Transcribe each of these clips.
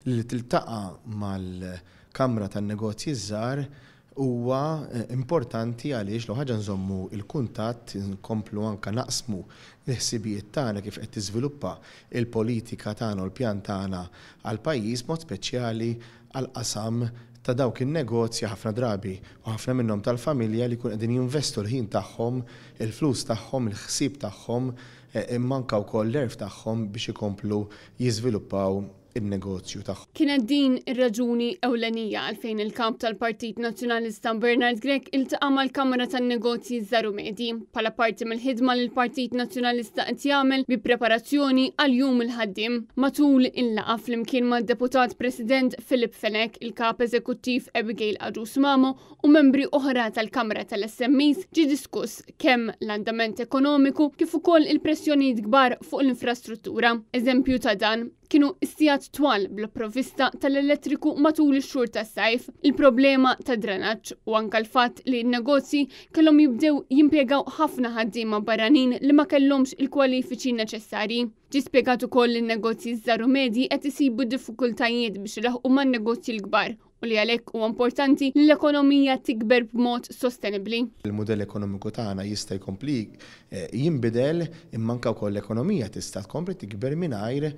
Li tiltaqa' mal-Kamra tan-Negozji ż-Żgħar huwa importanti għaliex l ħaġa nżommu l-kuntatt, nkomplu anke naqsmu l-ħsibijiet tagħna kif qed tiżviluppa l-politika tagħna u l-pjan tagħna għall-pajjiż, b'mod speċjali għall-qasam ta' dawk in-negozji ħafna drabi u ħafna minnhom tal-familja li jkunu qegħdin jinvestu l-ħin tagħhom, il-flus tagħhom, il-ħsieb tagħhom, imma anke wkoll l-għerf tagħhom biex ikomplu jiżviluppaw in-negozju tagħhom. Kienet din ir-raġuni ewlenija għalfejn il-kap tal-Partit Nazzjonalista Bernard Grech iltaqa' mal-Kamra tan-Negozji Żgħar u Medji bħala parti mill-ħidma li l-Partit Nazzjonalista qed jagħmel bi preparazzjoni għal Jum il-Ħaddiem. Matul il-laqgħa flimkien mad-Deputat President Philip Fenech, il-Kap Eżekuttiv Abigail Agius Mamo u membri oħra tal-Kamra tal-SMEs ġie diskuss kemm l-andament ekonomiku kif ukoll il-pressjonijiet kbar fuq l-infrastruttura. Eżempju ta' dan kienu s-sigħat twal bla provvista tal-elettriku matul ix-xhur tas-sajf, il-problema ta' drenaġġ u anke l-fatt li n-negozji kellhom jibdew jimpjegaw ħafna ħaddiema barranin li ma kellhomx il-kwalifiċi neċessarji. Ġie spjegat ukoll li n-negozji żgħar u medji qed isibu diffikultajiet biex ilaħqu man-negozji l-kbar u li għalhekk huwa importanti li l-ekonomija tikber b'mod sostenibbli. Il-mudell ekonomiku tagħna jista' jkompli jinbidel, imma anke wkoll l-ekonomija tista' tkompli tikber mingħajr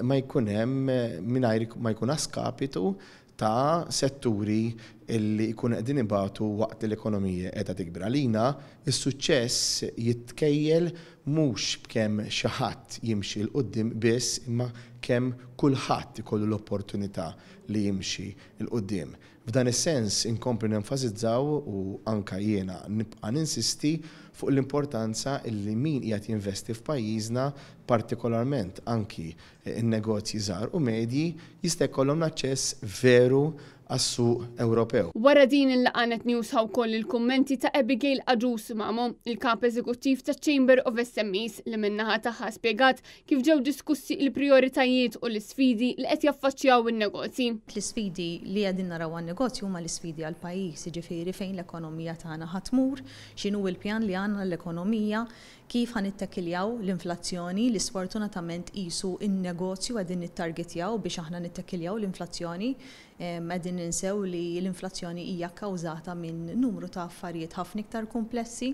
ma jkun hemm mingħajr ma jkun a skapitu ta' setturi li jkunu qegħdin ibatu waqt li l-ekonomija qiegħda tikber. Għalina s-suċċess jitkejjel mhux b'kemm xi ħadd jimxi 'l quddiem biss, imma kemm kulħadd ikollu l-opportunità li jimxi 'l quddiem. F'dan is-sens inkompli nenfasizzaw u anke jiena nibqa' ninsisti fuq l-importanza li min qiegħed jinvesti f'pajjiżna, partikolarment anki n-negozji żgħar u medji, jista' jkollhom l-aċċess veru għas-suq Ewropew. Wara din il-laqgħa Net News ħa wkoll il-kummenti ta' Abigail Agius Mamo, il-Kap Eżekuttiv taċ-Chamber of SMEs, li min-naħa tagħha spjegat kif ġew diskussi l-prijoritajiet u l-isfidi li qed jaffaċċjaw in-negozji. L-isfidi li qegħdin naraw għan-negozju huma l-isfidi għall-pajjiż, jiġifieri fejn l-ekonomija tagħna ħa tmur, x'inhu l-pjan li għandna għall-ekonomija, kif ħa nittekiljaw l-inflazzjoni li sfortunatament qisu n-negozju qegħdin nittargetjaw biex aħna nittekiljaw l-inflazzjoni. Qegħdin ninsew li l-inflazzjoni hija kkawżata minn numru ta' affarijiet ħafna iktar kumplessi.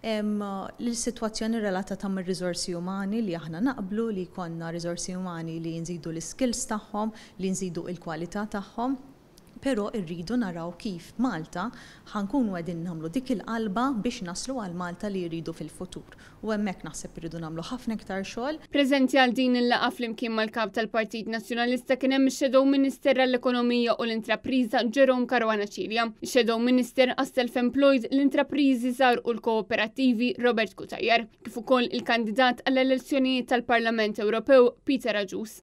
L-sitwazzjoni relatata mar-riżorsi umani li aħna naqblu li jkollna riżorsi umani li nżidu l-iskills tagħhom, li nżidu l-kwalità tagħhom, però rridu naraw kif Malta ħa nkunu qegħdin nagħmlu dik il-qalba biex naslu għal Malta li rridu fil-futur. U hemmhekk naħseb irridu nagħmlu ħafna iktar xogħol. Preżenti għal din il-laqgħa flimkien mal-Kap tal-Partit Nazzjonalista kien hemm ix-Shadow Minister għall-Ekonomija u l-Intrapriża Jerome Caruana Cilia, ix-Shadow Minister għas-Self-Employed, l-Intrapriżi Żgħar u l-Kooperattivi Robert Cutajar, kif ukoll il-kandidat għall-elezzjonijiet tal-Parlament Ewropew Peter Agius.